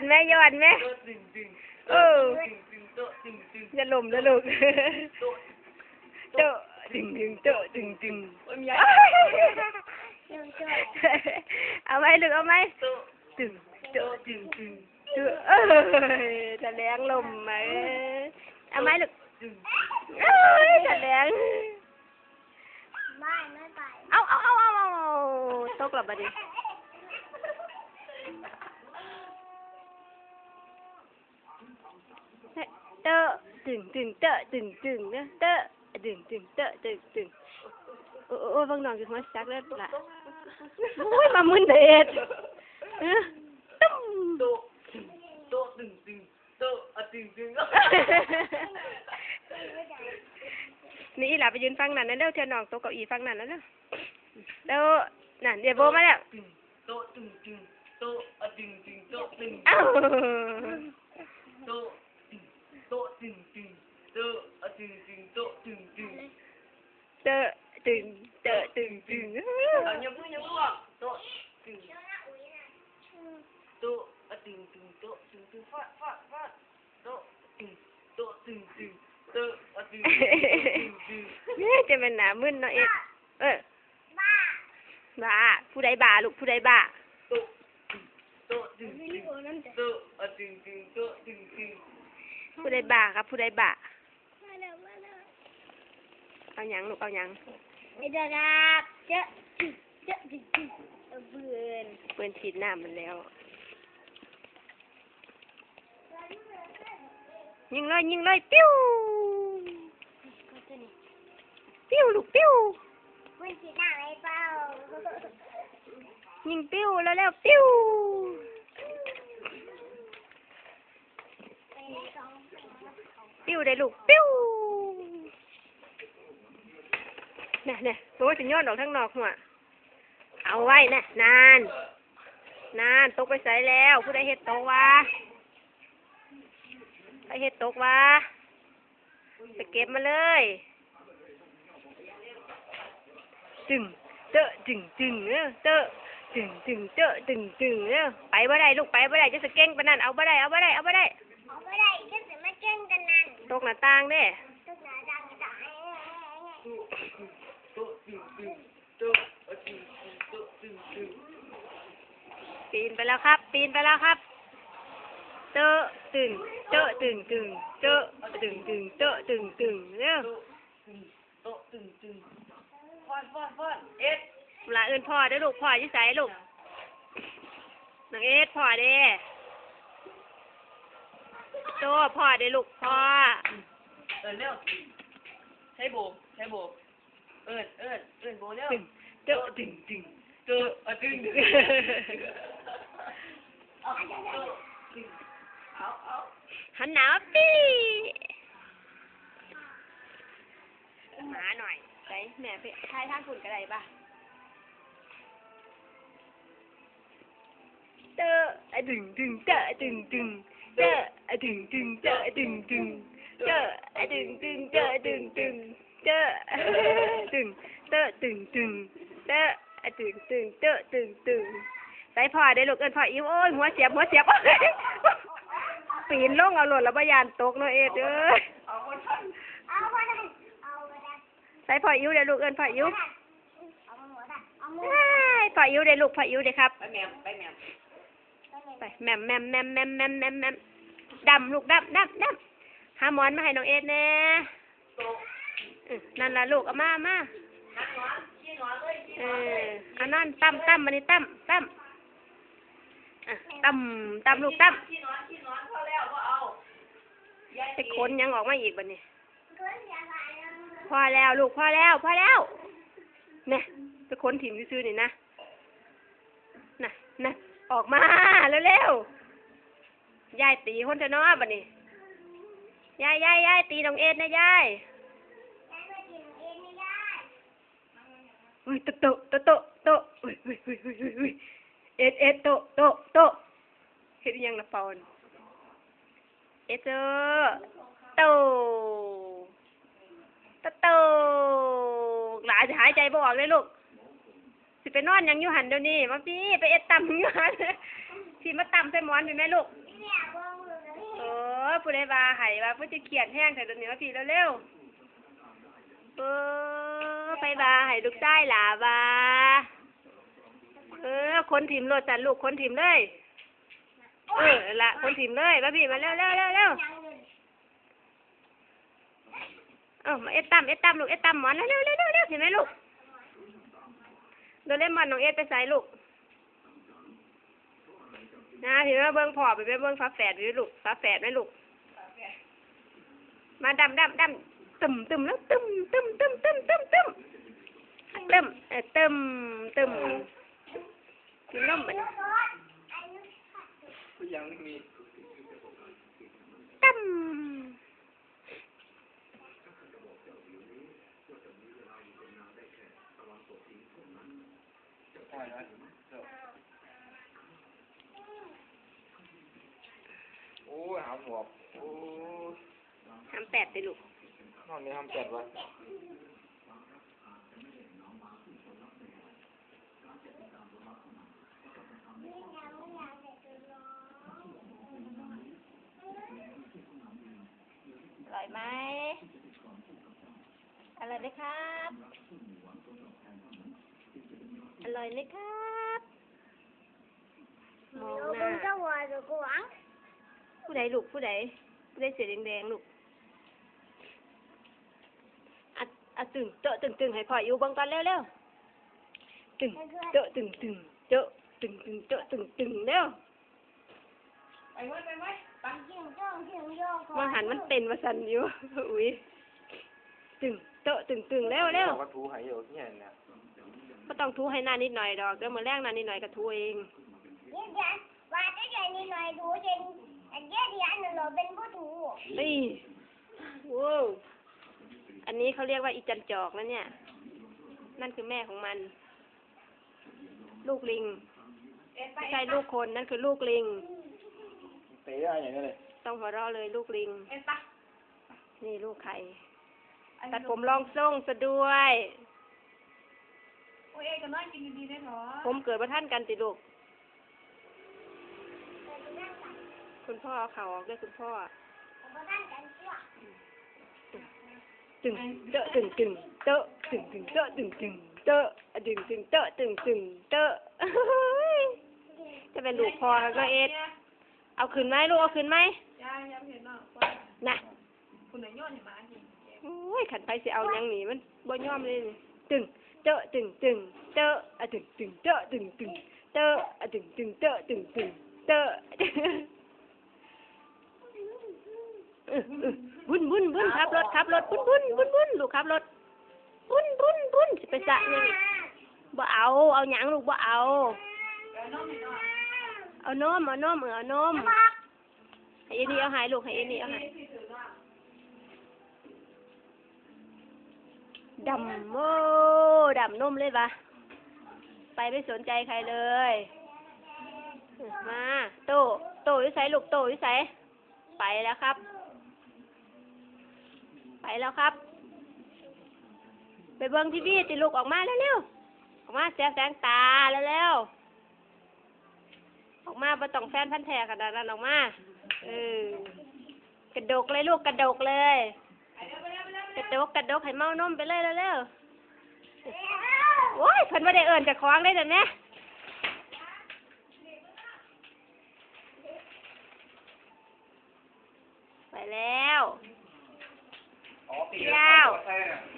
ແມ່ ຍ້ອນແມ່. ໂອ້ ຢ່າລົ້ມເດີລູກ. ໂຕະ ຕຶງ ຕຶງ ໂຕະ ຕຶງ ຕຶງ. ໂອ້ຍ ເອົາໃໝ່ລູກ ເອົາໃໝ່. ຕຶງ ໂຕະ ຕຶງ ຕຶງ ໂຕະ. ເອີຍ ຖະແຫຼງລົ້ມ. ເອີຍ ເອົາໃໝ່ລູກ. ເອີຍ ຖະແຫຼງ. ເອົາ ເອົາ ເອົາ ເອົາ ຕົກແລ້ວບັດນີ້. ເຕີ ຕຶງ ຕຶງ ເຕີ ຕຶງ ຕຶງ ເຕີ ຕຶງ ຕຶງ ເຕີ ຕຶງ ຕຶງ. ໂອ້ ໂອ້ ເບິ່ງນ້ອງຊິຫົວສັກເດີຫຼ້າ. ໂອ້ຍ ມາມຶນເດດ. ຕຶ້ມ ໂຕະ ຕຶງ ຕຶງ ໂຕະ ຕຶງ ຕຶງ. ໂຕະ ອະ ຕຶງ ຕຶງ. ນີ້ອີ່ຫຼ້າໄປຢືນຝັ່ງນັ້ນແດ່ເດີ ເທື່ອນ້ອງຕົກເກົ້າອີ່ຝັ່ງນັ້ນແລ້ວເດີ. ໂຕະ ນັ້ນ ເດໂບມາແລ້ວ. ໂຕະ ຕຶງ ຕຶງ ໂຕະ ອະ ຕຶງ ຕຶງ ໂຕະ ຕຶງ. ໂຕະ ຕຶງ ໂຕະ ຕຶງ ຕຶງ ໂຕະ ອະ ຕຶງ ຕຶງ ໂຕະ ຕຶງ ຕຶງ. ເຕີ ຕຶງ ເຕີ ຕຶງ ຕຶງ. ເອົາ ຍົກມື ຍົກມື. ໂຕະ ຕຶງ ໂຕະ ອະ ຕຶງ ຕຶງ ໂຕະ ຕຶງ ຕຶງ. ຟາດ ຟາດ ຟາດ. ໂຕະ ຕຶງ ໂຕະ ຕຶງ ຕຶງ ເຕີ ອະ ຕຶງ ຕຶງ ໂຕະ ຕຶງ ຕຶງ. ເອີ ຈະແມ່ນໜ້າມຶນເນາະເອດ. ເອີ ບ້າ ຜູ້ໃດບ້າລູກ ຜູ້ໃດບ້າ? ໂຕະ ຕຶງ ໂຕະ ຕຶງ ຕຶງ ເຕີ ອະ ຕຶງ ຕຶງ ໂຕະ ຕຶງ ຕຶງ. ຜູ້ໃດບ້າຄັບ ຜູ້ໃດບ້າ? ເອົາຫຍັງລູກ ເອົາຫຍັງ? ເດີຄັບ ເຈີ ເຈີ ເບິ່ນ ເບິ່ນສີດນ້ຳມັນແລ້ວ. ຍິງເລີຍ ຍິງເລີຍ ປິວ ປິວລູກ ປິວ. ຍິງປິວ ເລັວໆ ປິວ. ປິວໄດ້ລູກ ປິວ. ແນ່ໆ ໂອ້ຍ ຊິໂຍນອອກທາງນອກຫົວ. ເອົາໄວ້ນະ ນານ ນານ ຕົກໄປໃສແລ້ວ? ຜູ້ໃດເຮັດຕົກວະ? ໃຜເຮັດຕົກວະ? ໄປເກັບມາເລີຍ. ຕຶງ ເຕີ ຕຶງ ຕຶງ ເອີ ເຕີ ຕຶງ ຕຶງ ເຕີ ຕຶງ ຕຶງ ເອີ. ໄປບໍ່ໄດ້ລູກ ໄປບໍ່ໄດ້ ຈະສະເກັງປານນັ້ນ ເອົາບໍ່ໄດ້ ເອົາບໍ່ໄດ້ ເອົາບໍ່ໄດ້ ເອົາບໍ່ໄດ້ ຈະມາເກັງປານນັ້ນ. ຕົກໜ້າຕ່າງເດ້ ຕົກໜ້າຕ່າງ. ປີນໄປແລ້ວຄັບ ປີນໄປແລ້ວຄັບ. ເຕີ ຕຶງ ເຕີ ຕຶງ ຕຶງ ເຕີ ຕຶງ ຕຶງ ເຕີ ຕຶງ ຕຶງ ເອີ. ໂຕະ ຕຶງ ຕຶງ ຟາດ ຟາດ ຟາດ. ເອັດ ລະເອີ້ນພໍ່ເດີ້ລູກ ພໍ່ຢູ່ໃສລູກ? ນ້ອງເອັດ ພໍ່ເດ້? ໂຕ ພໍ່ເດ້ລູກ ພໍ່. ເອີ້ນແລ້ວ ໃຊ້ໂບ ໃຊ້ໂບ. ເອີ້ນ ເອີ້ນ ເອີ້ນໂບແລ້ວ. ຕຶງ ເຕີ ຕຶງ ຕຶງ ເຕີ ອະ ຕຶງ ຕຶງ. ເອົາ ເອົາ ເອົາ ຫັນໜ້າມາປີ້. ໝານ້ອຍ ໃສ ແມ່ໄປຖ່າຍທາງພຸ້ນກະໄດ້ບະ. ເຕີ ອະ ດຶງ ດຶງ ເຕີ ອະ ດຶງ ດຶງ ເຕີ ອະ ດຶງ ດຶງ ເຕີ ອະ ດຶງ ດຶງ ເຕີ ອະ ດຶງ ດຶງ ເຕີ ອະ ດຶງ ດຶງ ເຕີ ອະ ດຶງ ດຶງ ເຕີ ອະ ດຶງ ດຶງ ເຕີ ອະ ດຶງ ດຶງ. ໃສ່ພໍ່ເດ້ລູກ ເອີ້ນພໍ່ອິ້ວ. ໂອ້ຍ ຫົວສຽບ ຫົວສຽບ ໂອ້ຍ ປີນລົງເອົາໂລດລະ ບໍ່ຢ້ານຕົກເນາະ ເອດເອີຍ. ໃສ່ພໍ່ອິ້ວເດ້ລູກ ເອີ້ນພໍ່ອິ້ວ. ເອີຍ ພໍ່ອິ້ວເດ້ລູກ ພໍ່ອິ້ວເດ້ຄັບ. ໄປແໝ່ມ ໄປແໝ່ມ ໄປແໝ່ມ ແໝ່ມ ແໝ່ມ ແໝ່ມ ດຳລູກ ດຳ ດຳ ດຳ. ຫາໝອນມາໃຫ້ນ້ອງເອດແດ່. ເອີ ນັ້ນລະລູກ ເອົາມາ ເອົາມາ. ເອີ ເອົານອນ ຕຳ ຕຳ ບາດນີ້ ຕຳ ຕຳ. ອ່ະ ຕຳ ຕຳລູກ ຕຳ. ໄປຂົນຫຍັງອອກມາອີກບາດນີ້? ພໍແລ້ວລູກ ພໍແລ້ວ ພໍແລ້ວ. ນະ ໄປຂົນຖິ້ມຊື່ໆນີ້ນະ. ນະ ນະ ອອກມາເລັວໆ. ຍາຍຕີຄົນແທ້ເນາະບາດນີ້. ຍາຍ ຍາຍ ຍາຍ ຕີນ້ອງເອດແດ່ຍາຍ. ເຮີ້ຍ ໂຕະ ໂຕະ ໂຕະ ໂຕະ ໂຕະ. ເຮີ້ຍ ເຮີ້ຍ ເຮີ້ຍ ເອີ ເອັດ ເອັດ ໂຕະ ໂຕະ ໂຕະ. ເຮັດອີ່ຫຍັງລະເປົ່າ? ເອດ ໂຕະ ໂຕະ ໂຕະ ໂຕະ. ຫຼານຊິຫາຍໃຈບໍ່ອອກເດ້ລູກ. ຊິໄປນອນຫຍັງຢູ່ຫັ້ນດຽວນີ້? ມາພີ້ ໄປເອັດຕຳຢູ່ຫັ້ນ. ພີ້ ມາຕຳໃສ່ໝອນພີ້ແມ່ລູກ. ຜູ້ໃດວ່າໃຫ້ ວ່າຜູ້ຈະຄຽດແຮງແທ້ ດຽວນີ້ມາພີ້ເລັວໆ. ເອີ ໃຜວ່າໃຫ້ລູກຊາຍຫຼ້າວ່າ ເອີ ຂົນຖິ້ມໂລດຊັ້ນລູກ ຂົນຖິ້ມເລີຍ. ເອີ ນັ້ນລະ ຂົນຖິ້ມເລີຍ. ມາພີ້ ມາເລັວໆໆໆ. ເອົາ ມາເອັດຕຳ ເອັດຕຳລູກ ເອັດຕຳໝອນ ເລັວໆໆໆ. ເຫັນໄໝລູກ? ໂດເຣມອນ ນ້ອງເອັດໄປໃສລູກ? ນະ ເຫັນ ມາເບິ່ງພໍ່ ໄປເບິ່ງຝາແຝດຢູ່ລູກ ຝາແຝດໄໝລູກ? ມາດຳ ດຳ ດຳ ຕຶ້ມ ຕຶ້ມ ແລ້ວ ຕຶ້ມ ຕຶ້ມ ຕຶ້ມ ຕຶ້ມ ຕຶ້ມ ຕຶ້ມ ຕຶ້ມ ເອີ ຕຶ້ມ ຕຶ້ມ ກິນນົມບັດນີ້ ຕຶ້ມ. ໂອ້ຍ ຫາໝວກ ໂອ້ຍ ຫາມແປດຕິລູກ ນອນນີ້ຫາມແປດວະ. ອະຮ່ອຍໄໝ? ອະຮ່ອຍເລີຍຄັບ ອະຮ່ອຍເລີຍຄັບ. ມອງໜ້າ ຜູ້ໃດລູກ ຜູ້ໃດ ຜູ້ໃດເສື້ອແດງໆລູກ? ອະ ອະ ຕຶ້ງ ເຈາະ ຕຶ້ງ ຕຶ້ງ ໃຫ້ພໍ່ອີ່ອູເບິ່ງກ່ອນ ເລັວໆ. ຕຶ້ງ ເຈາະ ຕຶ້ງ ຕຶ້ງ ເຈາະ ຕຶ້ງ ຕຶ້ງ ເຈາະ ຕຶ້ງ ຕຶ້ງ ເລັວ. ໄປເວີ້ຍ ໄປເວີ້ຍ ໄປ. ວ່າຫັ້ນມັນເຕັ້ນວ່າຊັ້ນຢູ່ ອຸ້ຍ. ຕຶ້ງ ເຈາະ ຕຶ້ງ ຕຶ້ງ ເລັວໆ. ເຂົາກໍຖູໃຫ້ຢູ່ເຮືອນນະ ບໍ່ຕ້ອງຖູໃຫ້ໜ້ານິດໜ້ອຍດອກ ດຽວມື້ແລງໜ້ານິດໜ້ອຍກໍຖູເອງ. ວ່າແຕ່ເດືອນໜ້ອຍໆ ດູເດັ່ນ ອັນເດືອນນັ້ນລະເປັນຜູ້ດູ. ນີ້ ໂວ້ວ ອັນນີ້ເຂົາຮຽກວ່າອີຈັນຈອກນະເນ່ຍ ນັ້ນຄືແມ່ຂອງມັນ ລູກລິງ ບໍ່ໃຊ່ລູກຄົນ ນັ້ນຄືລູກລິງ. ເຕະອາຫຍັງເລີຍ ຕ້ອງຫົວເຣາະເລີຍ ລູກລິງ. ນີ້ລູກໃຜ ຕັດຜົມລອງຊົງຊະດ້ວຍ. ໂອ້ຍ ເອກະນ້ອຍກິນດີໆແດ່ເຖາະ ຜົມເກີດບໍ່ທັນກັນຕິລູກ? ຄຸນພໍ່ເອົາເຂົ້າອອກເດີ້ ຄຸນພໍ່. ຕຶ້ງ ເຈາະ ຕຶ້ງ ຕຶ້ງ ເຈາະ ຕຶ້ງ ຕຶ້ງ ເຈາະ ຕຶ້ງ ຕຶ້ງ ເຈາະ ອະ ດຶງ ຕຶ້ງ ເຈາະ ຕຶ້ງ ຕຶ້ງ ເຈາະ. ຈະແມ່ນລູກພໍ່ເນາະເອດ. ເອົາຂຶ້ນໄໝລູກ ເອົາຂຶ້ນໄໝ? ຢ່າ ຢ່າເຮັດນ້ອງ ນະ ພຸ້ນນະ ໂຍນໃຫ້ໝາກິນ. ໂອ້ຍ ຄັນໃຜຊິເອົາຫຍັງນີ້ ມັນບໍ່ຍອມເລີຍນີ້. ຕຶ້ງ ເຈາະ ຕຶ້ງ ຕຶ້ງ ເຈາະ ອະ ດຶງ ຕຶ້ງ ເຈາະ ຕຶ້ງ ຕຶ້ງ ເຈາະ ອະ ດຶງ ຕຶ້ງ ເຈາະ ຕຶ້ງ ຕຶ້ງ ເຈາະ. ເອີ ເອີ ບຸນ ບຸນ ບຸນ ຂັບລົດ ຂັບລົດ ບຸນ ບຸນ ບຸນ ບຸນ ລູກ ຂັບລົດ ບຸນ ບຸນ ບຸນ. ຊິໄປສະຫຍັງ? ບໍ່ເອົາ ເອົາຫຍັງລູກ? ບໍ່ເອົາ. ເອົານົມ ເອົານົມ ເອີ ເອົານົມ. ໃຫ້ເອນີ້ເອົາໃຫ້ລູກ ໃຫ້ເອນີ້ເອົາໃຫ້. ດຳ ໂອ້ ດຳນົມເລີຍຫວາ. ໄປ ໄມ່ສົນໃຈໃຄເລີຍ. ມາ ໂຕ້ ໂຕ້ຢູ່ໃສລູກ? ໂຕ້ຢູ່ໃສ? ໄປແລ້ວຄັບ ໄປແລ້ວຄັບ. ໄປເບິ່ງທີວີຕິລູກ. ອອກມາເລັວໆ ອອກມາແສງຕາເລັວໆ. ອອກມາ ບໍ່ຕ້ອງແຟນພັນແທ້ຂະໜາດນັ້ນ ອອກມາ. ເອີ ກະດົກເລີຍລູກ ກະດົກເລີຍ. ກະດົກ ກະດົກ ໃຫ້ເມົານົມໄປເລີຍ ເລັວໆ. ໂອ້ຍ ເພິ່ນບໍ່ໄດ້ເອີ້ນເຈົ້າຂອງເດ້ນັ້ນແໝ. ໄປແລ້ວ ອໍ ປີແລ້ວ ແລ້ວ.